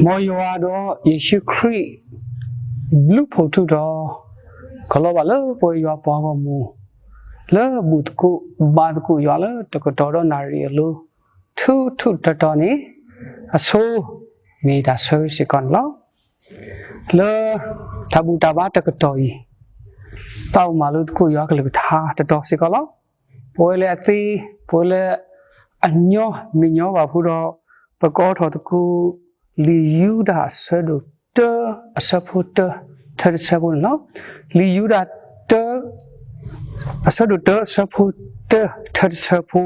မ်ယွၤဒီးယ့ၣ်ၡူးခရံာ် ဘျုးဖှိၣ်ထူးထီၣ် ကလီၤဘၣ်လၢပဝဲယွၤပှၤဂီၢ်မုၢ် လၢဘူၣ်သကိးဘါသကိးယွၤလၢတကတီၢ်ဒီးနၣ်ရံၣ်အလိၤ ထူထူတီတီန့ၣ် အဆိ မ့ၢ်တၢ်ဆၢဂ့ၤစ့ၢ်ကီးန့ၣ်လီၤ. လၢတၢ်ဘူၣ်တၢ်ဘါတကတီၢ်အံၤ သးအိၣ်မၤလိသကိးယွၤကလုၢ်ကထါတတီၤစ့ၢ်ကီးလီၤ. ပဝဲလၢအသ့, ပဝဲလၢအညီမ့ၢ်ညီဘၣ်ဖိဒီး ပကအိးထီၣ်သကိး လံာ်ယူဒၤအဆၢဒိၣ်တၢ အဆၢဖိတၢ ထဲတဆၢဖိန့ၣ်လီၤ. လံာ်ယူဒၤတၢ အဆၢဒိၣ်တၢ အဆၢဖိတၢ ထဲတဆၢဖိ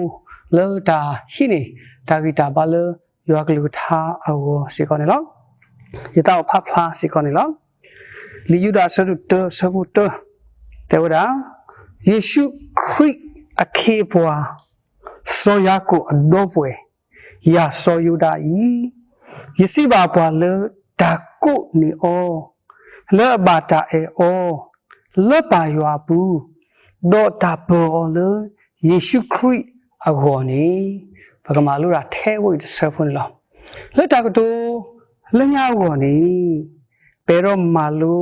လၢတၢ်ဟံးန့ၢ် တၢ်ဂံၢ်တၢ်ဘါလၢယွၤကလုၢ်ကထါအဂီၢ်စ့ၢ်ကီးန့ၣ်လီၤ. ယသးအိၣ်ဖးဖျါစ့ၢ်ကီးန့ၣ်လီၤ. လံာ်ယူဒၤအဆၢဒိၣ်တၢ အဆၢဖိတၢ တဲဝဲဒၣ်, ယ့ၣ်ၡူးခရံာ်အခ့အပှၤ စီၤယၤကိာ်အဒီပုၢ်ဝဲၢ်, ယၤစီၤယူဒၤအံၤ, ယစံးဘၣ်ပှၤလၢတၢ်ကိးန့ၢ်အီၤ, လၢအဘၣ်တၢ်အဲၣ်အီၤ လၢပၢ်ယွၤအပူၤ, ဒီးတၢ်ပၢၤအီၤလၢယ့ၣ်ၡူးခရံာ်အဂီၢ်န့ၣ်, ပကမၤလိဒၣ်ထဲဝဲအံၤတဆၢဖိန့ၣ်လီၤ. လၢတၢ်ကတိၤလၢညါအဂီၢ်န့ၣ် ပအဲၣ်ဒိးမၤလိ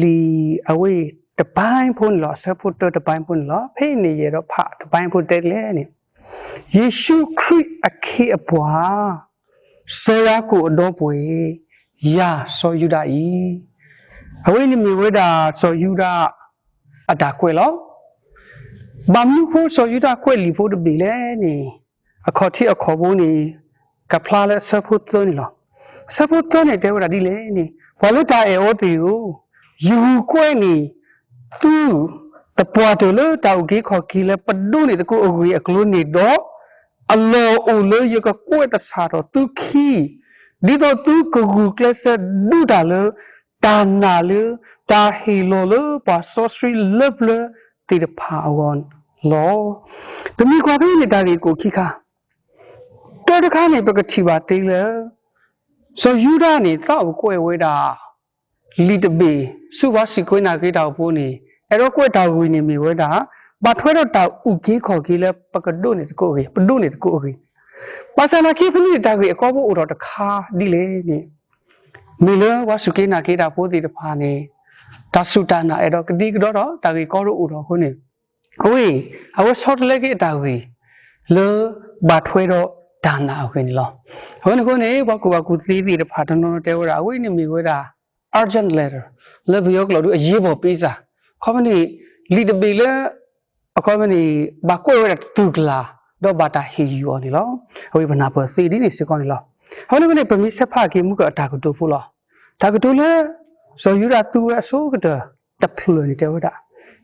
လံာ်အဝဲအံၤတပိုင်းဖိန့ၣ်လီၤ. အဆၢဖိတၢတပိုင်းဖိန့ၣ်လီၤ. ဖဲအံၤန့ၣ် ယအဲၣ်ဒိးဖးတပိုင်းဖိတဲလဲၣ်န့ၣ်, ယ့ၣ်ၡူးခရံာ်အခ့အပှၤ စီၤယၤကိာ်အဒီပုၢ်ဝဲၢ်, ယၤစီၤယူဒၤအံၤ, အဝဲအံၤန့ၣ်မ့ၢ်ဝဲဒၣ်စီၤယူဒၤအတၢ်ကွဲးလီၤ. ဘၣ်မနုၤဃိစီၤယူဒၤကွဲးလံာ်ဖိတဘ့ၣ်လဲၣ်န့ၣ်, အခီၣ်ထံးအခီၣ်ဘိန့ၣ် ကဖျါလၢအဆၢဖိသၢန့ၣ်လီၤ. အဆၢဖိသၢန့ၣ်တဲဝဲဒၣ်ဒ်လဲၣ်န့ၣ်, ပှၤလၢတၢ်အဲၣ်အီၤသ့ၣ်ဧၢ, ယဂုာ်ကွဲးန့ၢ်သု သပှၢ်တၢၢ်လၢတၢ်အုၣ်က့ၤခီၣ်က့ၤလၢပဒိးန့ၢ်သကိးအဂ့ၢ်အကျိၤန့ၣ်ဒီး, အလီၢ်အိၣ်လၢယကကွဲးတစးထီၣ်သုခံ, ဒ်သိးသုကဂုာ်ကျဲးစၢးဒုးတၢ်လၢ တၢ်နာ်လၢ တၢ်ဟ့ၣ်လီၤလၢပှၤစီဆှံလၢပျၢၤသ့ၣ်တဖၣ်အဂီၢ်လီၤ. ပမ့ၢ်ကွၢ်ဖဲန့ၣ်တၢ်ဂ့ၢ်ကအိၣ်ခံခါ, တၢ်တခါန့ၣ် ပကထံၣ်ဘၣ်သ့လၢ စီၤယူဒၤန့ၣ် သးအိၣ်ကွဲးဝဲဒၣ် လံာ်တဘ့ၣ် ဆူပှၤစူၢ်က့ၤနာ်က့ၤတၢ်အိၣ်ဖှိၣ်န့ၣ် အဲၣ်ဒိးကွဲးတၢ်ဂ့ၢ်န့ၣ်မ့ၢ်ဝဲဒၣ် ဘၣ်ထွဲဒီးတၢ်အုၣ်က့ၤခီၣ်က့ၤလၢပကဒိးန့ၢ်သကိးအဂ့ၢ်, ပဒိးန့ၢ်သကိးအဂ့ၢ်, ဘၣ်ဆၣ်သနာ်က့ဖဲန့ၣ်န့ၣ် တၢ်ဂ့ၢ်အကီဘိအိၣ်ထီၣ်တခါဒ်လဲၣ်န့ၣ်, မ့ၢ်လၢပှၤစူၢ်က့ၤနာ်က့ၤတၢ်ဖိသ့ၣ်တဖၣ်န့ၣ် တၢ်စူၢ်တၢ်နာ်အဲၣ်ဒိးကဒံကဒါဒီး တၢ်ဂ့ၢ်ကီတအိၣ်ထီၣ်အဃိန့ၣ်, အဝဲအံၤ အဝဲဆီတလဲက့ၤအတၢ်ဂ့ၢ် လၢဘၣ်ထွဲဒီးတၢ်နာ်အဂ့ၢ်န့ၣ်လီၤ. အဃိန့ၣ်အဃိန့ၣ် ပှၤကူၣ်ဘၣ်ကူၣ်သ့သ့ၣ်တဖၣ်တနီၤတဲဝဲဒၣ် အဝဲအံၤန့ၣ်မ့ၢ်ဝဲဒၣ် urgent letter လၢပယီၤကျိာ်ဒုး အရေးပေါ်ပေးစာ, အခီပညီ လံာ်တဘ့ၣ်လၢ အခီပညီ ဘၣ်ကွဲးဝဲဒၣ်တတူၢ်ကလာ် ဒီးဘၣ်တၢ်ဟ့ၣ်ယုၢ်အီၤန့ၣ်လီၤ. အဝဲပနၢ်ပၢၢ်သ့ဒ်န့ၣ်စ့ၢ်ကီးန့ၣ်လီၤ. အဃိန့ၣ်အဃိန့ၣ် ပမ့ၢ်ဆဲးဖးက့ၤမူကၢၢ်အတၢ်ကတိၤဖိလီၤ. တၢ်ကတိၤလၢ စီၤယူဒၤသူဝဲအဆိကတၢၢ်တဖျၢၣ်န့ၣ်တဲဝဲဒၣ်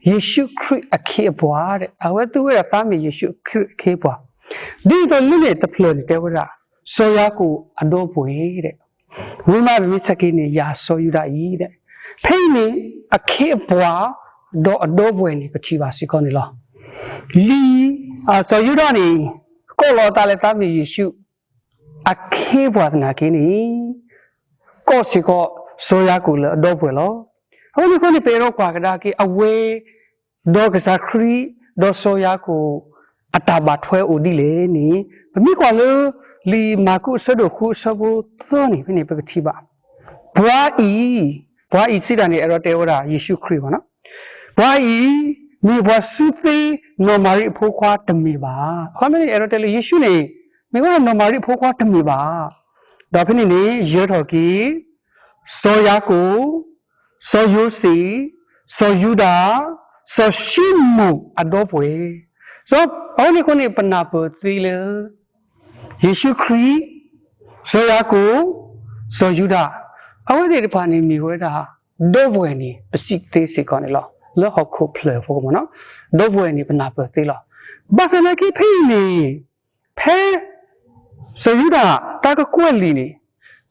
ယ့ၣ်ၡူးခရံာ်အခ့အပှၤ, အဝဲသူဝဲဒၣ်သးမ့ၢ်ယ့ၣ်ၡူးခရံာ်အခ့အပှၤ, ဒ်သိးလၢန့ၣ်တဖျၢၣ်န့ၣ်တဲဝဲဒၣ် စီၤယၤကိာ်အဒီပုၢ်ဝဲၢ်, ဝံၤမးပမ့ၢ်ဆဲးက့ၤန့ၣ် ယၤစီၤယူဒၤအံၤ, ဖဲအံၤန့ၣ် အခ့အပှၤ ဒီးအဒီပုၢ်ဝဲၢ်န့ၣ် ပထံၣ်ဘၣ်စ့ၢ်ကီးန့ၣ်လီၤ. လံာ် စီၤယူဒၤန့ၣ် ကိးလီၤအသးလၢသးမ့ၢ်ယ့ၣ်ၡူး အခ့အပှၤသနာ်က့န့ၣ် ကိးစ့ၢ်ကီး စီၤယၤကိာ်လၢအဒီပုၢ်ဝဲၢ်လီၤ. အဃိန့ၣ်အဃိန့ၣ် ပအဲၣ်ဒိးကွၢ်ကဒါက့ၤ အဝဲ ဒီးကစၢ်ခရံာ် ဒီးစီၤယၤကိာ် အတၢ်ဘၣ်ထွဲအိၣ်ဒ်လဲၣ်န့ၣ် ပမ့ၢ်ကွၢ်လၢ လံာ်မၢ်ကူးအဆၢဒိၣ်ဃုအဆၢဖိသၢန့ၣ် ဖဲန့ၣ်ပကထံၣ်ဘၣ် ပှၤအံၤ, ပှၤအံၤစံးတၢ်န့ၣ် အဲၣ်ဒိးတဲဝဲဒၣ်ယ့ၣ်ၡူးခရံာ်ဘၣ်နီၤ, ပှၤအံၤ မ့ၢ်ပှၤစုသ့နီၢ်မၤရံအဖိခွါတမ့ၢ်ဘၣ်. အခီပညီန့ၣ် အဲၣ်ဒိးတဲလၢယ့ၣ်ၡူးန့ၣ် မ့ၢ်ဝဲဒၣ်နီၢ်မၤရံအဖိခွါတမ့ၢ်ဘၣ်. ဒီးဖဲန့ၣ်န့ၣ် ယၢၤထီၣ်က့ၤ စီၤယၤကိာ်, စီၤယိၤၡ့, စီၤယူဒၤ, စီၤၡံမိၣ်အဒီပုၢ်ဝဲၢ်. အဃိန့ၣ်အဃိန့ၣ် ပနၢ်ပၢၢ်သ့လၢ ယ့ၣ်ၡူးခရံာ်, စီၤယၤကိာ်, စီၤယူဒၤ, အဝဲသ့ၣ်တဖၣ်န့ၣ်မ့ၢ်ဝဲဒၣ် ဒီပုၢ်ဝဲၢ်န့ၣ် ပစံးသ့စ့ၢ်ကီးန့ၣ်လီၤ. လၢဟီၣ်ခိၣ်ဖျၢၣ်ဖိမ့ၢ်နီၤ, ဒီပုၢ်ဝဲၢ်န့ၣ် ပနၢ်ပၢၢ်သ့လီၤ. ဘၣ်ဆၣ်သနာ်က့ဖဲအံၤန့ၣ် ဖဲ စီၤယူဒၤတၢ်ကကွဲးလံာ်န့ၣ်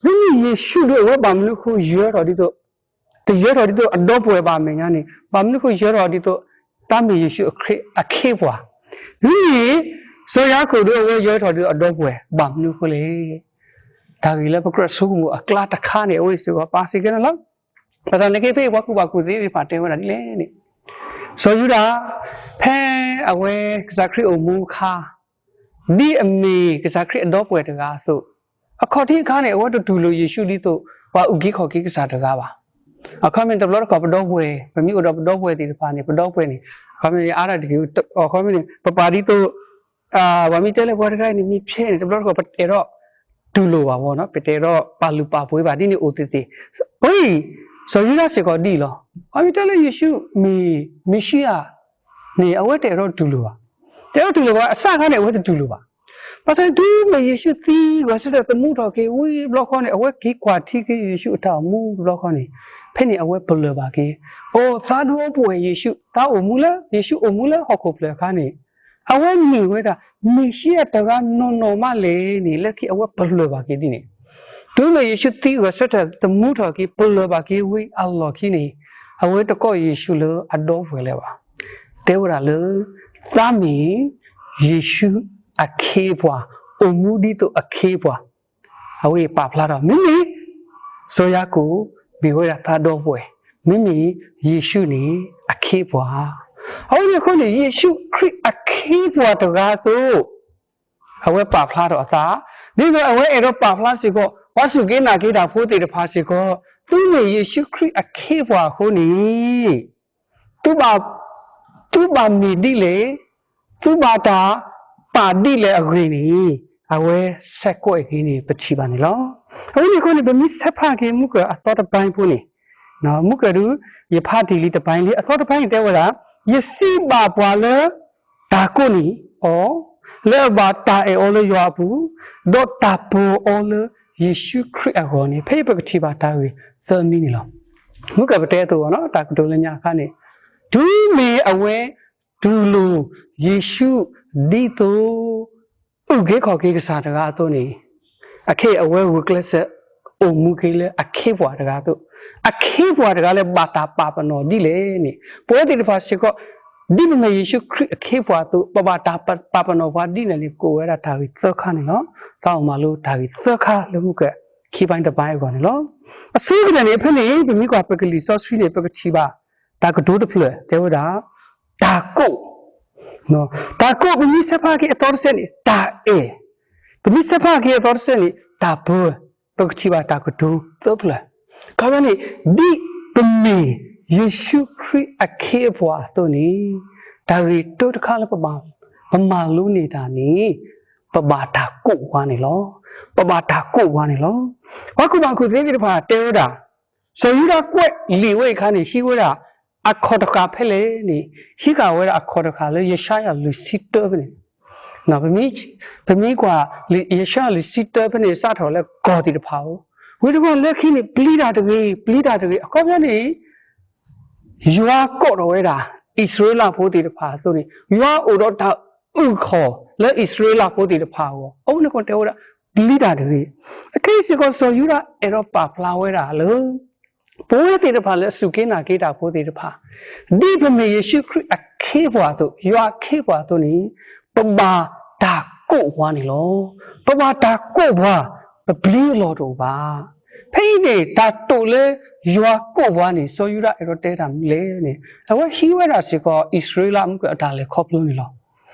မ့မ့ၢ်ယ့ၣ်ၡူးဒုးအဝဲဘၣ်မနုၤဃိယၢၤထီၣ်ဒ်သိး တယၢၤထီၣ်ဒ်သိးအဒီပုၢ်ဝဲၢ်ဘၣ်အမဲာ်ညါန့ၣ် ဘၣ်မနုၤဃိယၢၤထီၣ်ဒ်သိး တၢ်မ့ၢ်ယ့ၣ်ၡူးအခ့အပှၤ, မ့မ့ၢ် စီၤယၤကိာ်ဒုးအဝဲယၢၤထီၣ်ဒ်သိးအဒီပုၢ်ဝဲၢ် ဘၣ်မနုၤဃိလဲၣ်. တၢ်ဂ့ၢ်လၢပကြၢးဆိကမိၣ်အကျါတခါန့ၣ် အဝဲစ့ၢ်ကီးပာ်စ့ၢ်ကီးန့ၣ်လီၤ. ဘၣ်ဆၣ်သနာ်က့ဖဲအံၤ ပှၤကူၣ်ဘၣ်ကူၣ်သ့သ့ၣ်တဖၣ်တဲဝဲဒၣ်ဒ်လဲၣ်န့ၣ် စီၤယူဒၤ ဖဲအဝဲကစၢ်ခရံာ်အိၣ်မူအခါ ဒ်အမ့ၢ်ကစၢ်ခရံာ်အဒီပုၢ်ဝဲၢ်တဂၤအသိး အခီၣ်ထံးအခါန့ၣ် အဝဲတတူၢ်လိာ်ယ့ၣ်ၡူးဒ်သိး ပှၤအုၣ်က့ၤခီၣ်က့ၤကစၢ်တဂၤဘၣ်. အခီပညီတဘျီတခီၣ်ပဒီပုၢ်ဝဲၢ် ပမ့ၢ်အိၣ်ဒီးပဒီပုၢ်ဝဲၢ်သ့ၣ်တဖၣ်န့ၣ် ပဒီပုၢ်ဝဲၢ်န့ၣ် အခီပညီန့ၣ် အါတက့ၢ် အခီပညီန့ၣ် ပပာ်ဒ်သိး ပှၤမ့ၢ်တဲလၢပှၤတဂၤအံၤန့ၣ် မ့ၢ်ဖျဲးန့ၣ် တဘျီတခီၣ်ပတအဲၣ်ဒိးတူၢ်လိာ်ဘၣ်ဝဲနီၤ ပတအဲၣ်ဒိးပာ်လုၢ်ပာ်ပှ့ၤဘၣ်ဒ်န့ၣ်အိၣ်သ့ၣ်သ့ၣ်. အံၤ စီၤယူဒၤစ့ၢ်ကီးဒ်အံၤလီၤ. ပှၤမ့ၢ်တဲလၢယ့ၣ်ၡူးမ့ၢ်မ့ၣ်ၡံအၤ န့ၣ် အဝဲတအဲၣ်ဒိးတူၢ်လိာ်ဘၣ်. တအဲၣ်ဒိးတူၢ်လိာ်ဘၣ် အစစခါန့ၣ် အဝဲတတူၢ်လိာ်ဘၣ်. ဘၣ်ဆၣ်န့ၣ် တုၤမ့ၢ်ယ့ၣ်ၡူးသံ ဂဲၤဆၢထၢၣ်သမူထီၣ်က့ၤဝံၤတဘျီဃီန့ၣ် အဝဲက့ၤကွၢ်ထံက့ၤယ့ၣ်ၡူးအတၢ်အိၣ်မူတဘျီဃီန့ၣ် ဖဲန့ၣ်အဝဲပလၢၢ်ဘၣ်က့ၤ အိၣ်သးဒီပုၢ်ဝဲၢ်ယ့ၣ်ၡူး သးအိၣ်မူလၢ ယ့ၣ်ၡူးအိၣ်မူလၢဟီၣ်ခိၣ်ဖျၢၣ်အခါန့ၣ် အဝဲမ့ၢ်ဝဲဒၣ် မ့ၣ်ၡံအၤတဂၤနီၢ်နီၢ်မးလဲၣ်န့ၣ် လၢခံအဝဲပလၢၢ်ဘၣ်က့ၤဒ်န့ၣ် တုၤမ့ၢ်ယ့ၣ်ၡူးသံဂဲၤဆၢထၢၣ်သမူထီၣ်က့ၤ ပလၢၢ်ဘၣ်က့ၤဝံၤအလီၢ်ခံန့ၣ် အဝဲတကိးယ့ၣ်ၡူးလၢအဒီပုၢ်ဝဲၢ်လၢၤဘၣ်. တဲဝဲဒၣ်လၢ သးမ့ၢ်ယ့ၣ်ၡူးအခ့အပှၤ အိၣ်မူဒ်သိးအခ့အပှၤ အဝဲပာ်ဖျါထီၣ် မ့မ့ၢ် စီၤယၤကိာ် မ့ၢ်ဝဲဒၣ်သးဒီပုၢ်ဝဲၢ် မ့မ့ၢ်ယ့ၣ်ၡူးန့ၣ်အခ့အပှၤ အဝဲန့ၣ်အဃိန့ၣ် ယ့ၣ်ၡူးခရံာ်အခ့အပှၤတဂၤအသိး အဝဲပာ်ဖျါထီၣ်အသး ဒ်သိးအဝဲအဲၣ်ဒိးပာ်ဖျါစ့ၢ်ကီး ပှၤစူၢ်က့ၤနာ်က့ၤတၢ်ဖိသ့ၣ်တဖၣ်စ့ၢ်ကီး သုမ့ၢ်ယ့ၣ်ၡူးခရံာ်အခ့အပှၤအဃိန့ၣ် သုဘၣ် သုဘၣ်မ့ၢ်ဒ်လဲၣ် သုဘၣ်တၢ်ပာ်ဒ်လဲၣ်အဂ့ၢ်န့ၣ် အဝဲဆဲးကွဲးက့ၤန့ၣ် ပထံၣ်ဘၣ်န့ၣ်လီၤ. အဝဲန့ၣ်အဃိန့ၣ် ပမ့ၢ်ဆဲးဖးက့ၤမုၢ်ကၢၢ်အသီတပိုင်းဖိန့ၣ် မုၢ်ကၢၢ်ဒုး ယဖးတ့ၢ်လံတပိုင်းလံ အသီတပိုင်းန့ၣ်တဲဝဲဒၣ် ယစံးဘၣ်ပှၤလၢ တၢ်ကိးန့ၢ်အီၤ လၢအဘၣ်တၢ်အဲၣ်အီၤလၢယွၤအပူၤ, ဒီးတၢ်ပၢၤအီၤလၢယ့ၣ်ၡူးခရံာ်အဂီၢ်န့ၣ် ဖဲအံၤပကထံၣ်ဘၣ်တၢ်ဂ့ၢ်သၢမံၤန့ၣ်လီၤ. မုၢ်ကၢၢ်ပတဲအသိး တၢ်ကတိၤလၢညါအခါန့ၣ် တုၤမ့ၢ်အဝဲတူၢ်လိာ်ယ့ၣ်ၡူးဒ်သိး အုၣ်က့ၤခီၣ်က့ၤကစၢ်တဂၤအသိးန့ၣ် အခဲအံၤအဝဲဂုာ်ကျဲးစၢးအိၣ်မူက့ၤလၢအခ့အပှၤတဂၤအသိး, အခ့အပှၤတဂၤလၢဘၣ်တၢ်ပာ်ပနီၣ်ဒ်လဲၣ်န့ၣ် ပဝဲသ့ၣ်တဖၣ်စ့ၢ်ကီး ဒ်ပမ့ၢ်ယ့ၣ်ၡူးခရံာ်အခ့အပှၤအသိး ပဘၣ်တၢ်ပာ်ပနီၣ်ပှၤဒ်လဲၣ်န့ၣ် ကိးဝဲဒၣ်တၢ်ဂ့ၢ်သၢခါန့ၣ်လီၤ. သးအိၣ်မၤလိတၢ်ဂ့ၢ်သၢခါလၢမုၢ်ကၢၢ်ခံပိုင်းတပိုင်းအဂီၢ်န့ၣ်လီၤ. အဆိကတၢၢ်န့ၣ် ဖဲန့ၣ် ပမ့ၢ်ကွၢ်ပကလံာ်စီဆှံန့ၣ် ပကထံၣ်ဘၣ် တၢ်ကတိၤတဖျၢၣ်တဲဝဲဒၣ် တၢ်ကိး တၢ်ကိး ပမ့ၢ်ဆဲးဖးက့ၤအသီတစဲးန့ၣ် တၢ်အဲၣ်, ပမ့ၢ်ဆဲးဖးက့ၤအသီတစဲးန့ၣ် တၢ်ပၢ, ပကထံၣ်ဘၣ်တၢ်ကတိၤသၢဖျၢၣ်. ခီဖျိန့ၣ် ဒ်ပမ့ၢ်ယ့ၣ်ၡူးခရံာ်အခ့အပှၤအသိးန့ၣ် တၢ်ဂ့ၢ်တၢတခါလၢပဘၣ် ပမၤလိန့ၢ်တၢ်န့ၣ် ပဘၣ်တၢ်ကိးပှၤန့ၣ်လီၤ. ပဘၣ်တၢ်ကိးပှၤန့ၣ်လီၤ. ပှၤကူၣ်ဘၣ်ကူၣ်သ့သ့ၣ်တဖၣ်တဲဝဲဒၣ် စီၤယူဒၤကွဲးလံာ်ဝဲအံၤအခါန့ၣ် ဟံးဝဲဒၣ်အခီၣ်တဃာ်ဖဲလဲၣ်န့ၣ် ဟံးဃာ်ဝဲဒၣ်အခီၣ်တဃာ်လၢယၡါယၤလွံၢ်ဆံတၢဖဲန့ၣ် ပမ့ၢ်ကွၢ် ယၡါယၤလွံၢ်ဆံတၢဖဲန့ၣ် စးထီၣ်လၢကီၢ်သ့ၣ်တဖၣ်ဧိၤ, ဝံၤတဘျီလၢခံန့ၣ် ပျံၤတၢ်တဂ့ၤ ပျံၤတၢ်တဂ့ၤ အခီပညီန့ၣ် ယွၤကိးထီၣ်ဝဲဒၣ် အံၣ်စရ့လးဖိသ့ၣ်တဖၣ်အသိးန့ၣ် ယွၤအိၣ်ဒီးတၢ်အုၣ်ခီၣ်လၢအံၣ်စရ့လးဖိသ့ၣ်တဖၣ်အဂီၢ် အဝဲန့ၣ်ကတဲဝဲဒၣ် ပျံၤတၢ်တဂ့ၤ. အခဲအံၤစ့ၢ်ကီး စီၤယူဒၤအဲၣ်ဒိးပာ်ဖျါဝဲဒၣ်လၢ ပဝဲသ့ၣ်တဖၣ်လၢအစူၢ်က့ၤနာ်က့ၤတၢ်ဖိသ့ၣ်တဖၣ် ဒ်ပမ့ၢ်ယ့ၣ်ၡူးခရံာ်အခ့အပှၤအသိး ယွၤအခ့အပှၤအသိးန့ၣ် ပဘၣ်တၢ်ကိးပှၤန့ၣ်လီၤ. ပဘၣ်တၢ်ကိးပှၤ ပပျံၤအလီၢ်တအိၣ်ဘၣ်. ဖဲအံၤန့ၣ် တၢ်တိာ်လၢယွၤကိးပှၤန့ၣ် စီၤယူဒၤအဲၣ်ဒိးတဲတၢ်မနုၤလဲၣ်န့ၣ် အဝဲဟံးဝဲဒၣ်စ့ၢ်ကီး အံၣ်စရ့လးမုၢ်ကၢၢ်အတၢ်လဲၤခီဖျိန့ၣ်လီၤ.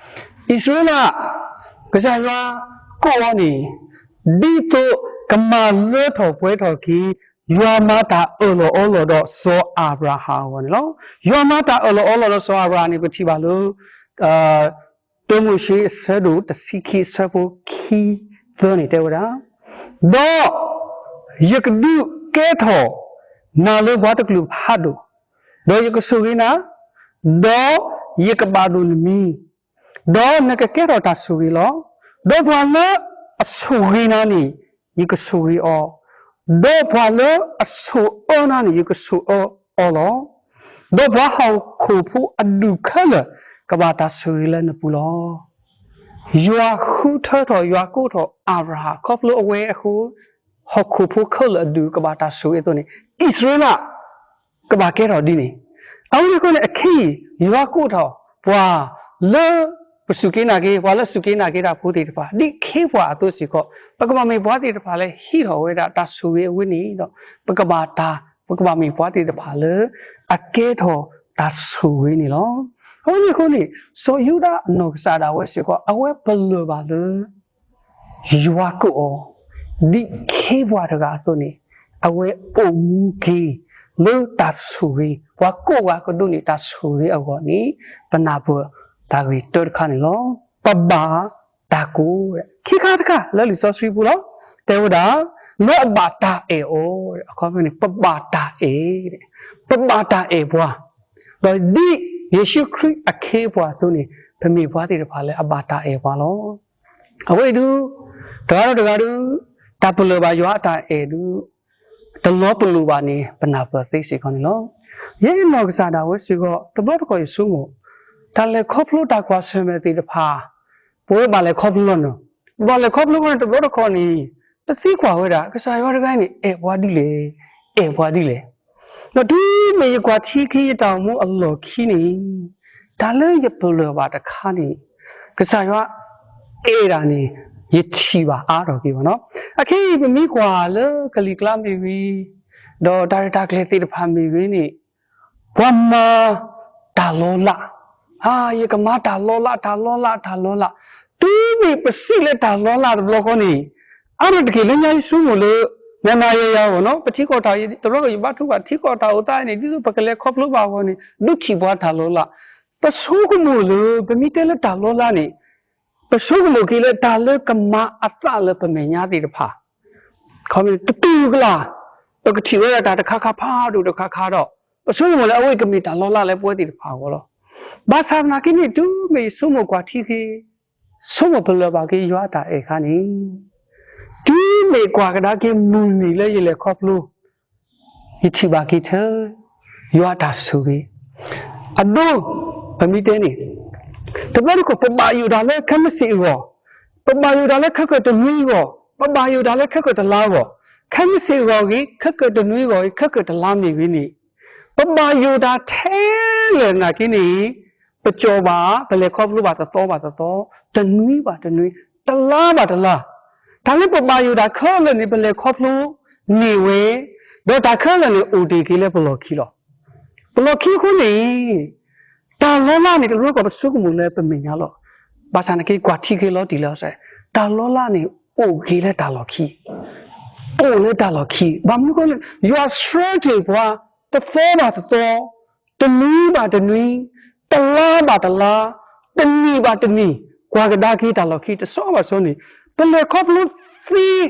အံၣ်စရ့လး ကစၢ်ယွၤကိးအီၤန့ၣ် ဒ်သိးကမၤလၢထီၣ်ပှဲၤထီၣ်က့ၤ ယွၤမၤတၢ်အၢၣ်လီၤအီလီၤဒီးစီၤအၤဘြၤဟၣ်အဂီၢ်န့ၣ်လီၤ. ယွၤမၤတၢ်အၢၣ်လီၤအီလီၤဒီးစီၤအၤဘြၤဟၣ်န့ၣ် ပထံၣ်ဘၣ်လၢ တၢမိၤၡ့အဆၢဒိၣ်တဆံခံအဆၢဖိခံသၢန့ၣ်တဲဝဲဒၣ်, ဒီးယကဒုးကဲထီၣ်နၤလၢပှၤတကလုာ်ဖးဒိၣ်, ဒီးယကဆိၣ်ဂ့ၤနၤ, ဒီးယကဘၣ်ဒိၣ်နမံၤ, ဒီးနကကဲထီၣ်တၢ်ဆိၣ်ဂ့ၤလီၤ. ဒီးပှၤလၢအဆိၣ်ဂ့ၤနၤန့ၣ် ယကဆိၣ်ဂ့ၤအီၤ, ဒီးပှၤလၢအဆိၣ်အၢနၤန့ၣ် ယကဆိၣ်အၢအီၤလီၤ. ဒီးပှၤဟီၣ်ခိၣ်ဖိအဒူၣ်ခဲလၢာ် ကဘၣ်တၢ်ဆိၣ်ဂ့ၤလၢနပူၤလီၤ. ယွၤဃုထၢထီၣ် ယွၤကိးထီၣ်အၤဘြၤဟၣ် ခီဖျိအဝဲအဃိ ဟီၣ်ခိၣ်ဖိခဲလၢာ်အဒူၣ်ကဘၣ်တၢ်ဆိၣ်ဂ့ၤအသိးန့ၣ် အံၣ်စရ့လး ကဘၣ်ကဲထီၣ်ဒ်န့ၣ်. အဝဲန့ၣ်အဃိန့ၣ် အခဲအံၤ ယွၤကိးထီၣ်ပှၤလၢ ပစူၢ်က့ၤနာ်က့ၤ ပှၤလၢအစူၢ်က့ၤနာ်က့ၤတၢ်ဖိသ့ၣ်တဖၣ် ဒ်ခ့ပှၤအသိးစ့ၢ်ကီး ပကဘၣ်မ့ၢ်ပှၤသ့ၣ်တဖၣ်လၢဟံးထီၣ်ဝဲဒၣ်တၢ်ဆိၣ်ဂ့ၤအဝဲန့ၣ်ဒီး ပကဘၣ်တၢ် ပကဘၣ်မ့ၢ်ပှၤသ့ၣ်တဖၣ်လၢ အကဲထီၣ်တၢ်ဆိၣ်ဂ့ၤန့ၣ်လီၤ. အဝဲန့ၣ်အဃိန့ၣ် စီၤယူဒၤအနီၢ်ကစၢ်ဒၣ်ဝဲစ့ၢ်ကီး အဝဲပလၢၢ်ဘၣ်လၢ ယွၤကိးအီၤ, ဒ်ခ့ပှၤတဂၤအသိးန့ၣ်, အဝဲအိၣ်မူက့ၤလၢတၢ်ဆိၣ်ဂ့ၤ, ပှၤကိးဂၤကဒိးန့ၢ်တၢ်ဆိၣ်ဂ့ၤအဂီၢ်န့ၣ်, ပနၢ်ပၢၢ်တၢ်ဂ့ၢ်တၢတခါန့ၣ်လီၤ. ပဘၣ်တၢ်ကိၢ်, ခံခါတခါလၢလံာ်စီဆှံပူၤလီၤ. တဲဝဲဒၣ်, လၢအဘၣ်တၢ်အဲၣ်အီၤ, အခီပညီန့ၣ် ပဘၣ်တၢ်အဲၣ်, ပဘၣ်တၢ်အဲၣ်ပှၤ, ဒီးဒ်ယ့ၣ်ၡူးခရံာ်အခ့ပှၤအသိးန့ၣ်, ပမ့ၢ်ပှၤသ့ၣ်တဖၣ်လၢအဘၣ်တၢ်အဲၣ်ပှၤလီၤ. အဝဲအံၤဒုး, တဂၤဒီးတဂၤဒုး, တၢ်ပလၢၢ်ဘၣ်ယွၤအတၢ်အဲၣ်ဒုး, တလီၤပလိာ်ဘၣ်န့ၣ် ပနၢ်ပၢၢ်သ့စ့ၢ်ကီးန့ၣ်လီၤ. ယဲယနီၢ်ကစၢ်ဒၣ်ဝဲစ့ၢ်ကီး တဘျီတခီၣ်ယဆိကမိၣ်, တၢ်လဲၤခီဖျိတၢ်ကွၢ်ဆၢၣ်မဲာ်သ့ၣ်တဖၣ်, ပဝဲဘၣ်လဲၤခီဖျိလီၤနီၤ, ဘၣ်လဲၤခီဖျိဃီန့ၣ် တဘျီတခီၣ်န့ၣ်, ပသံကွၢ်ဝဲဒၣ် ကစၢ်ယွၤတဂၤန့ၣ် အဲၣ်ပှၤဒ်လဲၣ်, အဲၣ်ပှၤဒ်လဲၣ်. ဒီးတုၤမ့ၢ်ယကွၢ်ထံက့ၤယတၢ်အိၣ်မူအလီၢ်ခံန့ၣ်, တၢ်လၢယပလၢၢ်ဘၣ်တခါန့ၣ်, ကစၢ်ယွၤအဲၣ်ဒၣ်န့ၣ် ယထံၣ်ဘၣ်အါထီၣ်က့ၤဘၣ်နီၤ. အခဲအံၤပမ့ၢ်ကွၢ်လၢကလံၤကျါမ့ၢ်ဂ့ၤ, ဒီးတၢ်ရဲၣ်တၢ်ကျဲၤသ့ၣ်တဖၣ်မ့ၢ်ဂ့ၤန့ၣ်, ပှၤမၤတၢ်လီၤလး, ယကမၤတၢ်လီၤလး, တၢ်လီၤလး, တၢ်လီၤလး. တုၤမ့ၢ်ပစံးလၢတၢ်လီၤလးတဘျီဃီန့ၣ်, အါထီၣ်တက့ၢ်လၢညါယဆိကမိၣ်လၢ, နၤနၤယၤယၤအဂီၢ်နီၤ, ပထံကီၢ်တၢ်, တဘျီဃီယဘါထုကဖၣ် ထံကီၢ်တၢ်အိၣ်သးန့ၣ် ဒ်သိးပကလဲၤခီဖျိဘၣ်အဂီၢ်န့ၣ် ဒုးထံၣ်ပှၤတၢ်လီၤလး. ပဆိကမိၣ်လၢ ပမ့ၢ်တဲလၢတၢ်လီၤလးန့ၣ်, ပဆိကမိၣ်က့ၤလၢတၢ်လၢကမၤအသးလၢပမဲာ်ညါသ့ၣ်တဖၣ် တတူၢ်ကလာ်, ပကထံၣ်ဝဲဒၣ်တၢ်တခါခါဖးဒိၣ်တခါခါဒီး, ပဆိကမိၣ်လၢအဝဲအံၤကမ့ၢ်တၢ်လီၤလးလၢပဝဲသ့ၣ်တဖၣ်အဂီၢ်လီၤ. ဘၣ်ဆၣ်သနာ်က့န့ၣ် တုၤမ့ၢ်ယဆိကမိၣ်ကွၢ်ထံက့ၤ, ဆိကမိၣ်ပလၢၢ်ဘၣ်က့ၤယွၤအတၢ်အဲၣ်အခါန့ၣ်, တုၤမ့ၢ်ကွၢ်ကဒါက့ၤမုၢ်နံၤလၢယလဲၤခီဖျိ, ယထံၣ်ဘၣ်က့ၤထဲ, ယွၤအတၢ်ဆိၣ်ဂ့ၤ, အဒိ, ပမ့ၢ်တဲန့ၣ်, တဘျီတခီၣ် ပဘၣ်ယိၣ်တၢ်လၢခဲမုၢ်ဆ့ၣ်အဂီၢ်, ပဘၣ်ယိၣ်တၢ်လၢခဲကၢၣ်တနွံအဂီၢ်, ပဘၣ်ယိၣ်တၢ်လၢခဲကၢၣ်တလါအဂီၢ်, ခဲမုၢ်ဆ့ၣ်အဂီၢ်ဂ့ၤ, ခဲကၢၣ်တနွံအဂီၢ်ဂ့ၤ, ခဲကၢၣ်တလါမ့ၢ်ဂ့ၤန့ၣ်, ပဘၣ်ယိၣ်တၢ်ထဲလဲၣ်သနာ်က့န့ၣ်, ပကၠီၣ်ဘၣ်, ပလဲၤခီဖျိဘၣ်တသီဘၣ်တသီ, တနွံဘၣ်တနွံ, တလါဘၣ်တလါ, တၢ်လၢပဘၣ်ယိၣ်တၢ်ခဲလၢာ်န့ၣ် ပလဲၤခီဖျိန့ၢ်ဝဲ, ဒီးတၢ်ခဲလၢာ်န့ၣ် အိၣ်တ့ၢ်က့ၤလၢပလီၢ်ခံလီၤ. ပလီၢ်ခံအဃိန့ၣ်, တၢ်လီၤလးန့ၣ် တဘျီတခီၣ်ပဆိကမိၣ်လၢပမဲာ်ညါလီၤ. ဘၣ်ဆၣ်သနာ်က့ ကွၢ်ထံက့ၤလီၤတံၢ်လီၤဆဲး, တၢ်လီၤလးန့ၣ် အိၣ်က့ၤလၢတၢ်လီၢ်ခံ, အိၣ်လၢတၢ်လီၢ်ခံ, ဘၣ်မနုၤအဃိလဲၣ်, ယွၤဆှၢတ့ၢ်ပှၤ, တသီဘၣ်တသီ, တနွံဘၣ်တနွံ, တလါဘၣ်တလါ, တနံၣ်ဘၣ်တနံၣ်, ကွၢ်ကဒါက့ၤတၢ်လီၢ်ခံတဆီဘၣ်တဆီန့ၣ်, ပလဲၤခီဖျိသ့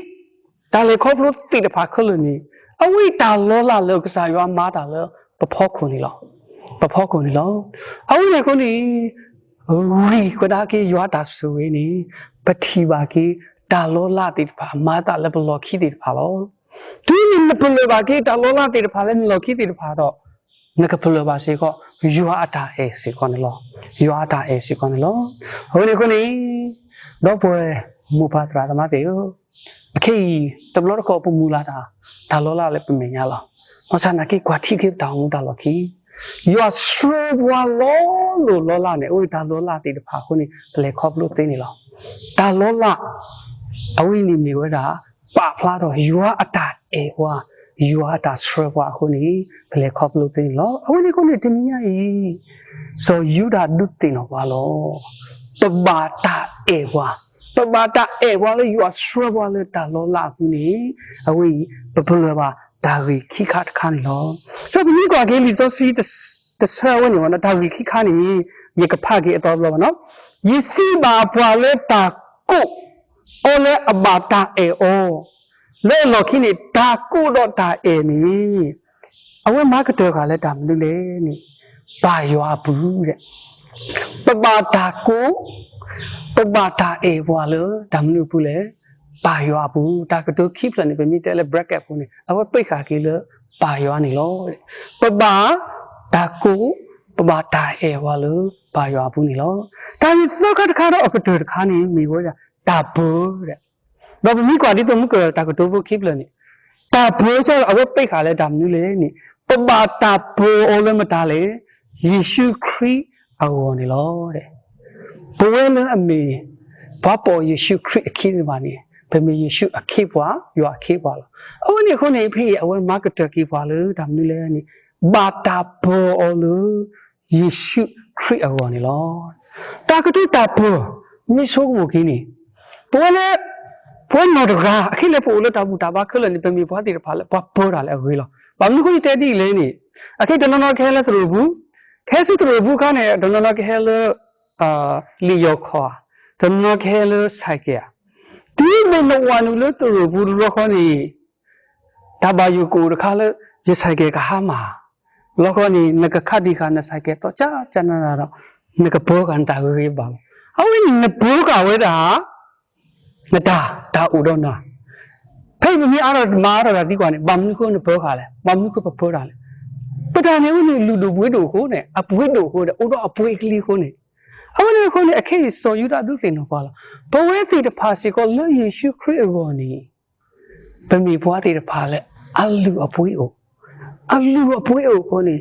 တၢ်လဲၤခီဖျိသ့ၣ်တဖၣ်ခဲလၢာ်န့ၣ်, အဝဲအံၤတၢ်လီၤလးလၢကစၢ်ယွၤမၤတၢ်လၢပဖီခိၣ်န့ၣ်လီၤ. ပဖီခိၣ်န့ၣ်လီၤ. အဝဲန့ၣ်အဃိန့ၣ်, ဂံၢ်ကဒါက့ၤယွၤတၢ်ဆိၣ်ဂ့ၤန့ၣ်, ပထံၣ်ဘၣ်က့ၤ တၢ်လီၤလးသ့ၣ်တဖၣ်အမၤအသးလၢပလီၢ်ခံသ့ၣ်တဖၣ်လီၤ. တုၤမ့ၢ်နပလၢၢ်ဘၣ်က့ၤတၢ်လီၤလးသ့ၣ်တဖၣ်လၢနလီၢ်ခံသ့ၣ်တဖၣ်ဒီး, နကပလၢၢ်ဘၣ်စ့ၢ်ကီး ယွၤအတၢ်အဲၣ်စ့ၢ်ကီးန့ၣ်လီၤ. ယွၤအတၢ်အဲၣ်စ့ၢ်ကီးန့ၣ်လီၤ. အဝဲန့ၣ်အဃိန့ၣ်, ဒီပုၢ်ဝဲၢ်မိၢ်ပၢ်သရၣ်သမါသ့ၣ်ဧၢ, အခဲအံၤ တဘျီတခီၣ်ပမုၢ်လၢ်တၢ်, တၢ်လီၤလးလၢပမဲာ်ညါလီၤ. ဘၣ်ဆၣ်သနာ်က့ ကွၢ်ထံက့ၤပတၢ်အိၣ်မူတၢ်လီၢ်ခံ, ယွၤဆှၢပှၤလီၤလိၢ်လီၤလးန့ၣ် အဝဲတၢ်လီၤလးသ့ၣ်တဖၣ်အဃိန့ၣ် ပလဲၤခီဖျိသ့န့ၣ်လီၤ. တၢ်လီၤလး အဝဲန့ၣ်မ့ၢ်ဝဲဒၣ် ပာ်ဖျါထီၣ်ယွၤအတၢ်အဲၣ်ပှၤ, ယွၤအတၢ်ဆှၢပှၤအဃိန့ၣ် ပလဲၤခီဖျိသ့န့ၣ်လီၤ. အဝဲန့ၣ်အဃိန့ၣ် တနံၤညါအံၤ စီၤယူဒၤဒုးသ့ၣ်နီၣ်ပှၤလီၤ. ပဘၣ်တၢ်အဲၣ်ပှၤ, ပဘၣ်တၢ်အဲၣ်ပှၤလၢယွၤဆှၢပှၤလၢတၢ်လီၤလးအပူၤန့ၣ်, အဝဲအံၤ ပပလၢၢ်ဘၣ်တၢ်ဂ့ၢ်ခံခါတခါန့ၣ်လီၤ. စီၤပမ့ၢ်ကွၢ်က့ၤလံာ်စီဆှံ တဆၢအဝဲန့ၣ် တၢ်ဂ့ၢ်ခံခါန့ၣ် ယကဖးက့ၤအသီတဘျီဘၣ်နီၤ. ယစံးဘၣ်ပှၤလၢတၢ်ကိးအီၤလၢအဘၣ်တၢ်အဲၣ်အီၤ, လၢအလီၢ်ခံန့ၣ် တၢ်ကိးဒီးတၢ်အဲၣ်န့ၣ် အဝဲမၤကတၢၢ်ဃာ်လၢတၢ်မနုၤလဲၣ်န့ၣ်, ပၢ်ယွၤအပူၤဒဲး. ပဘၣ်တၢ်ကိး, ပဘၣ်တၢ်အဲၣ်ပှၤလၢတၢ်မနုၤအပူၤလဲၣ်, ပၢ်ယွၤအပူၤ. တၢ်ကတိၤခံဖျၢၣ်န့ၣ် ပမ့ၢ်တဲလၢ bracket အပူၤန့ၣ် အဝဲပ့ၢ်ဃာ်က့ၤလၢပၢ်ယွၤန့ၣ်လီၤ. ပဘၣ်တၢ်ကိး, ပဘၣ်တၢ်အဲၣ်ပှၤလၢပၢ်ယွၤအပူၤန့ၣ်လီၤ. တၢ်ဂ့ၢ်သၢခါတခါဒီးအကတၢၢ်တခါန့ၣ် မ့ၢ်ဝဲဒၣ်တၢ်ပၢၤဒဲး. ဒီးပမ့ၢ်ကွၢ်ဒ်သိးမုၢ်ကၢၢ်တၢ်ကတိၤဖိခံဖျၢၣ်န့ၣ်, တၢ်ပၢၤကၢ်အဝဲပ့ၢ်ဃာ်လၢတၢ်မနုၤလဲၣ်န့ၣ်, ပဘၣ်တၢ်ပၢၤအီၤလၢမတၤလဲၣ်, ယ့ၣ်ၡူးခရံာ်အဂီၢ်န့ၣ်လီၤ. ပဝဲလၢအမ့ၢ် ပှၤပိာ်ယ့ၣ်ၡူးခရံာ်အခ့သ့ၣ်တဖၣ်န့ၣ် ပမ့ၢ်ယ့ၣ်ၡူးအခ့အပှၤ, ယွၤအခ့အပှၤလီၤ. အဝဲန့ၣ်အဃိန့ၣ် ဖဲအံၤအဝဲမၤကတၢၢ်က့ၤပှၤလၢတၢ်မနုၤလဲၣ်န့ၣ်, ဘၣ်တၢ်ပၢၤအီၤလၢ ယ့ၣ်ၡူးခရံာ်အဂီၢ်န့ၣ်လီၤ. တၢ်ကတိၤတၢ်ပၢၤ မ့ၢ်ဆိကမိၣ်က့ၤန့ၣ်, ပဝဲလၢ ပဝဲနီၢ်တဂၤ အခဲလၢာ်ပအိၣ်လၢတၢ်ဘူၣ်တၢ်ဘါခဲလၢာ်န့ၣ် ပမ့ၢ်ပှၤသ့ၣ်တဖၣ်လၢပှၤပၢတၢ်လၢအဂ့ၤလီၤ. ဘၣ်မနုၤအဃိယတဲဒ်အံၤလဲၣ်န့ၣ်, အခဲတနီၤနီၤကဟဲလၢသရိာ်ပူၤ, ကဟဲဆူသရိာ်ပူၤအခါန့ၣ် တနီၤနီၤကဟဲလၢ လံာ်ယီၤခီၣ်ဧါ, တနီၤနီၤကဟဲလၢ cycle ဧါ. တုၤမ့ၢ်နဝၤနုာ်လၢသရိာ်ပူၤတဘျီဃီန့ၣ် တၢ်ဘၣ်ယိၣ်ကအိၣ်တခါလၢ ယ cycle ကဟါမၢ်, တဘျီဃီန့ၣ် နကခးတံၢ်ဃာ်န cycle သီၣ်ကၠၢ်ကၠၢ်နးနးဒီး နကပၢဃာ်နတၢ်ဂ့ၤဂ့ၤဘၣ်လီၤ. အဝဲန့ၣ်နပၢဃာ်ဝဲဒၣ် နတၢ် တၢ်အိၣ်ဒီးနၤ, ဖဲအံၤပမ့ၢ်အါထီၣ်မၤအါထီၣ်တၢ်သံကွၢ်န့ၣ် ဘၣ်မနုၤအဃိနပၢဃာ်လဲၣ်, ဘၣ်မနုၤအဃိပပၢတၢ်လဲၣ်. ပတၢ်န့ၣ်အဝဲန့ၣ် လုၢ်ဒိၣ်ပှ့ၤဒိၣ်အဃိန့ၣ် အပှ့ၤဒိၣ်အဃိန့ၣ် အိၣ်ဒီးအပှ့ၤအကလံၤအဃိန့ၣ်, အဝဲန့ၣ်အဃိန့ၣ် အခဲအံၤစီၤယူဒၤဒုးသ့ၣ်နီၣ်ပှၤလီၤ. ပဝဲသ့ၣ်တဖၣ်စ့ၢ်ကီးလၢယ့ၣ်ၡူးခရံာ်အဂီၢ်န့ၣ် ပမ့ၢ်ပှၤသ့ၣ်တဖၣ်လၢအလုၢ်အပှ့ၤအိၣ်, အလုၢ်အပှ့ၤအိၣ်အဃိန့ၣ်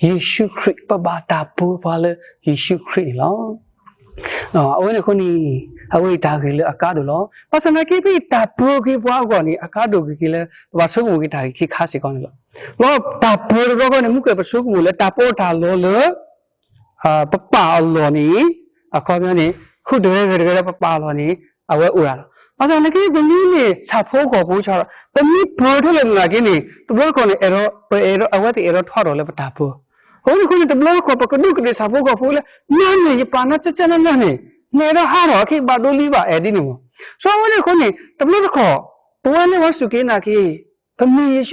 ယ့ၣ်ၡူးခရံာ် ပဘၣ်တၢ်ပၢပှၤလၢယ့ၣ်ၡူးခရံာ်န့ၣ်လီၤ. အဝဲန့ၣ်အဃိန့ၣ် အဝဲအံၤတၢ်ဂ့ၢ်လၢအကါဒိၣ်လီၤ. ဘၣ်ဆၣ်သနာ်က့ ဖဲအံၤတၢ်ပၢက့ၤပှၤအဂီၢ်န့ၣ် အကါဒိၣ်ဂ့ၤက့ၤလၢ ပဘၣ်ဆိကမိၣ်က့ၤတၢ်ဂ့ၢ်ခံခါစ့ၢ်ကီးန့ၣ်လီၤ. လီၤတၢ်ပၢတဘျီဃီန့ၣ် မ့ၢ်ကွၢ်ပဆိကမိၣ်လၢတၢ်ပီးတၢ်လီလၢ ပပာ်အလီၢ်န့ၣ် အခီပညီန့ၣ် ဃုတဂၤဂၤတဂၤဒီးပပာ်အလီၢ်န့ၣ် အဝဲအိၣ်ဒၣ်လီၤ. ဘၣ်ဆၣ်သနာ်က့ ပမ့ၢ်န့ၣ် ဆၣ်ဖိကီၢ်ဖိဆၣ်ဒီး ပမ့ၢ်ပၢထဲလဲၣ်သနာ်က့န့ၣ် တဘျီတခီၣ်န့ၣ် အဲၣ်ဒိး ပအဲၣ်ဒိး အဝဲသ့ၣ်အဲၣ်ဒိးထီၣ်ထီၣ်လၢပတၢ်ပၢ အဃိန့ၣ်အဃိန့ၣ် တဘျီတခီၣ် ပကဒူးကဒ့ၣ်ဆၣ်ဖိကီၢ်ဖိလၢ နၤန့ၣ် ယပာ်နၤကၠၢ်ကၠၢ်နးနးန့ၣ် နအဲၣ်ဒိးဟးထီၣ် အခဲအံၤဘၣ်ဒိလံဘၣ်အဲၣ်ဒ်န့ၣ်မး. စီၤအဝဲန့ၣ်အဃိန့ၣ် တဘျီတခီၣ် ပဝဲလၢပှၤစူၢ်က့ၤနာ်က့ၤ ပမ့ၢ်ယ့ၣ်ၡူးခရံာ်အခ့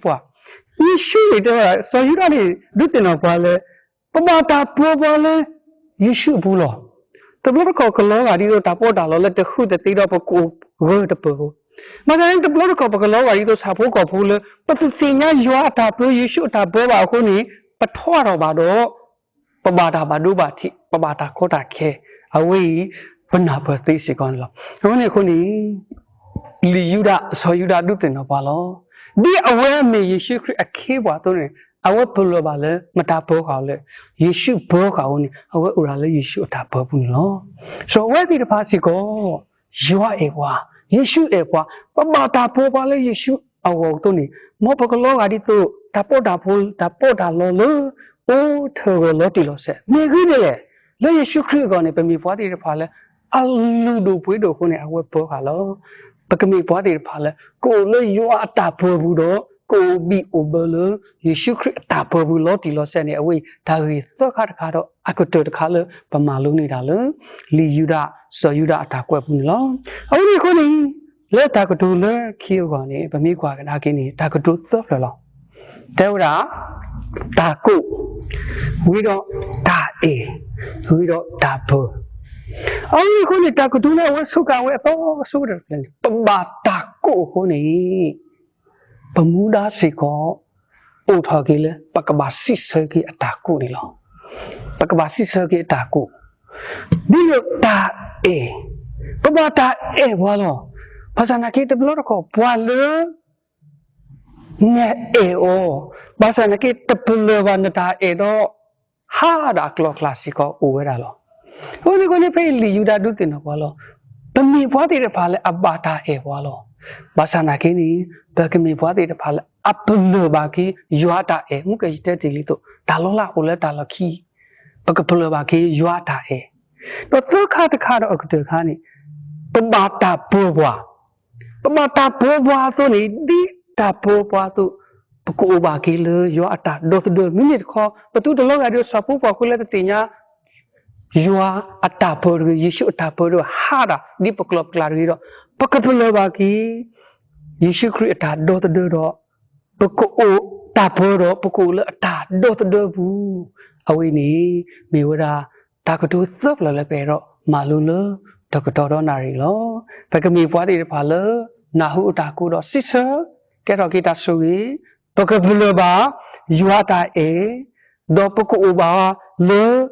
အပှၤ, ယ့ၣ်ၡူးန့ၣ်တဲဝဲဒၣ် စီၤယူဒၤန့ၣ် ဒုးသ့ၣ်နီၣ်ပှၤလၢ ပဘၣ်တၢ်ပၢပှၤလၢ ယ့ၣ်ၡူးအပူၤလီၤ. တဘျီတခီၣ်ကလီၤဂာ်ဒ်သိးတၢ်ပီးတၢ်လီလၢတဃုတသ့ဒီးပကအိၣ်ဂၢၢ်တပၢၢ်ဖိ, ဘၣ်ဆၣ်န့ၣ် တဘျီတခီၣ်ပကလီၤဂာ်ဒ်သိးဆၣ်ဖိကီၢ်ဖိလၢ ပတသ့ၣ်ညါယွၤအတၢ်ပၢ ယ့ၣ်ၡူးအတၢ်ပၢဘၣ်အဃိန့ၣ် ပထီၣ်ထီၣ်ဘၣ်ဒီး ပဘၣ်တၢ်ဘၣ်ဒိဘၣ်ထံး ပဘၣ်တၢ်ကီတၢ်ခဲ အဝဲအံၤ ပနၢ်ပၢၢ်သ့စ့ၢ်ကီးန့ၣ်လီၤ. အဃိန့ၣ်အဃိန့ၣ် လံာ်ယူဒၤ စီၤယူဒၤဒုးသ့ၣ်နီၣ်ပှၤလီၤ. ဒ်အဝဲမ့ၢ်ယ့ၣ်ၡူးခရံာ်အခ့အပှၤအသိးန့ၣ် အဝဲပလၢၢ်ဘၣ်လၢ မတၤပၢဃာ်အီၤလၢ ယ့ၣ်ၡူးပၢဃာ်အီၤန့ၣ် အဝဲအိၣ်ဒၣ်လၢယ့ၣ်ၡူးအတၢ်ပၢပူၤန့ၣ်လီၤ. စီၤဝဲသ့ၣ်တဖၣ်စ့ၢ်ကီး ယွၤအဲၣ်ပှၤ, ယ့ၣ်ၡူးအဲၣ်ပှၤ, ပဘၣ်တၢ်ပၢပှၤလၢယ့ၣ်ၡူးအဂီၢ်အသိးန့ၣ် မ်ပကလီၤဂာ်ဒ်သိး တၢ်ပီးတၢ်ဖိ တၢ်ပီးတၢ်လီလၢ အိၣ်ထၢဂၢၢ်လီၤတံၢ်လီၤဆဲး မ့ၢ်ဂ့ၤဒ်လဲၣ်. လၢယ့ၣ်ၡူးခရံာ်အဂီၢ်န့ၣ် ပမ့ၢ်ပှၤသ့ၣ်တဖၣ်လၢ အလုၢ်ဒိၣ်ပှ့ၤဒိၣ်အဃိန့ၣ် အဝဲပၢဃာ်လီၤ. ပကမ့ၢ်ပှၤသ့ၣ်တဖၣ်လၢ ကအိၣ်လၢယွၤအတၢ်ပၢပူၤဒီး ကအိၣ်ဘံၣ်အိၣ်ဘၢလၢ ယ့ၣ်ၡူးခရံာ်အတၢ်ပၢပူၤလီၤတံၢ်လီၤဆဲးန့ၣ် အဝဲအံၤ တၢ်ဂ့ၢ်သၢခါတခါဒီး အကတၢၢ်တခါလၢ ပမၤလိန့ၢ်တၢ်လၢ လံာ်ယူဒၤ စီၤယူဒၤအတၢ်ကွဲးပူၤန့ၣ်လီၤ. အဝဲန့ၣ်အဃိန့ၣ် လၢတၢ်ကတိၤလၢခံအဂီၢ်န့ၣ် ပမ့ၢ်ကွၢ်ကဒါက့ၤန့ၣ် တၢ်ကတိၤသၢဖျၢၣ်လီၤ. တဲဝဲဒၣ် တၢ်ကိး, ဝံၤဒီးတၢ်အဲၣ်, ဝံၤဒီးတၢ်ပၢ. အဝဲန့ၣ်အဃိန့ၣ် တၢ်ကတိၤလၢအဝဲဆိကမိၣ်ဝဲအသီဆိကတၢၢ်တဖျၢၣ်န့ၣ် ပဘၣ်တၢ်ကိးအဃိန့ၣ် ပမူဒါစ့ၢ်ကီး အိၣ်ထီၣ်က့ၤလၢ ပကဘၣ်စံးဆၢက့ၤအတၢ်ကိးန့ၣ်လီၤ. ပကဘၣ်စံးဆၢက့ၤအတၢ်ကိး ဒ်သိးတၢ်အဲၣ်, ပဘၣ်တၢ်အဲၣ်ပှၤလီၤ. ဘၣ်ဆၣ်သနာ်က့ တဘျီတခီၣ် ပှၤလၢ နအဲၣ်အီၤ, ဘၣ်ဆၣ်သနာ်က့ တပလၢၢ်ဘၣ်နတၢ်အဲၣ်ဒီး ဟးဒၣ်ကျီၢ်ကျါစ့ၢ်ကီးအိၣ်ဝဲဒၣ်လီၤ. အဃိန့ၣ်အဃိန့ၣ် ဖဲအံၤလံာ်ယူဒၤဒုးသ့ၣ်နီၣ်ပှၤလီၤ. ပမ့ၢ်ပှၤသ့ၣ်တဖၣ်လၢအဘၣ်တၢ်အဲၣ်ပှၤလီၤ. ဘၣ်ဆၣ်သနာ်က့န့ၣ် ပကမ့ၢ်ပှၤသ့ၣ်တဖၣ်လၢအပလၢၢ်ဘၣ်က့ၤ ယွၤအတၢ်အဲၣ် မ့ၢ်ကယတဲတ့ၢ်လံသိး တၢ်လီၤလၢအအိၣ်လၢတၢ်လီၢ်ခံ ပကပလၢၢ်ဘၣ်က့ၤယွၤအတၢ်အဲၣ်, ဒီးသၢခါတခါဒီးအကတၢၢ်တခါန့ၣ် ပဘၣ်တၢ်ပၢပှၤ, ပဘၣ်တၢ်ပၢပှၤအသိးန့ၣ် ဒ်တၢ်ပၢပှၤအသိး ပကအိၣ်ဘၣ်က့ၤလၢယွၤအတၢ်ဒီသဒၢ မ့မ့ၢ်တခီ ပသုတလီၤဂာ်ဒ်ဆၣ်ဖိကီၢ်ဖိလၢတသ့ၣ်ညါ ယွၤအတၢ်ပၢတဂ့ၤ ယ့ၣ်ၡူးအတၢ်ပၢတဂ့ၤ ဟးဒၣ်ဒ်ပကျီၢ်ပကျါတဂ့ၤဒီး ပကပလၢၢ်ဘၣ်က့ၤ ယ့ၣ်ၡူးခရံာ်အတၢ်ဒီသဒၢဒီး ပကအိၣ်တၢ်ပၢဒီး ပကအိၣ်လၢအတၢ်ဒီသဒၢပူၤ, အဝဲန့ၣ် မ့ၢ်ဝဲဒၣ် တၢ်ကတိၤသၢဖျၢၣ်လၢပအဲၣ်ဒိးမၤလိလၢ တကတီၢ်ဒီးနၣ်ရံၣ်လီၤ. ပကမ့ၢ်ပှၤသ့ၣ်တဖၣ်လၢ နၢ်ဟူအတၢ်ကိးဒီးစံးဆၢ ကဲထီၣ်က့ၤတၢ်ဆိၣ်ဂ့ၤ, ပကပလၢၢ်ဘၣ် ယွၤအတၢ်အဲၣ်, ဒီးပကအိၣ်ဘၣ်လၢ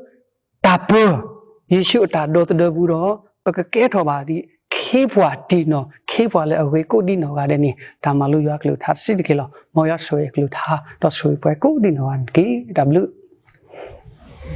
တၢ်ပၢ ယ့ၣ်ၡူးအတၢ်ဒီသဒၢပူၤဒီး ပကကဲထီၣ်ဘၣ်ဒ် ခ့ပှၤတံၢ်နီၢ် ခ့ပှၤလၢအဂ့ၤကိးဒံနီၢ်ဂၤဒဲးန့ၣ် တၢ်မၤလိယွၤကလုၢ်ကထါစံးတက့ၢ်လီၤ. မ်ယွၤဆိၣ်ဂ့ၤအကလုၢ်ကထါ ဒီးဆိၣ်ဂ့ၤပှၤကိးဒံနီၢ်ဂၤန့ၣ်တက့ၢ်. တၢ်ဘျုး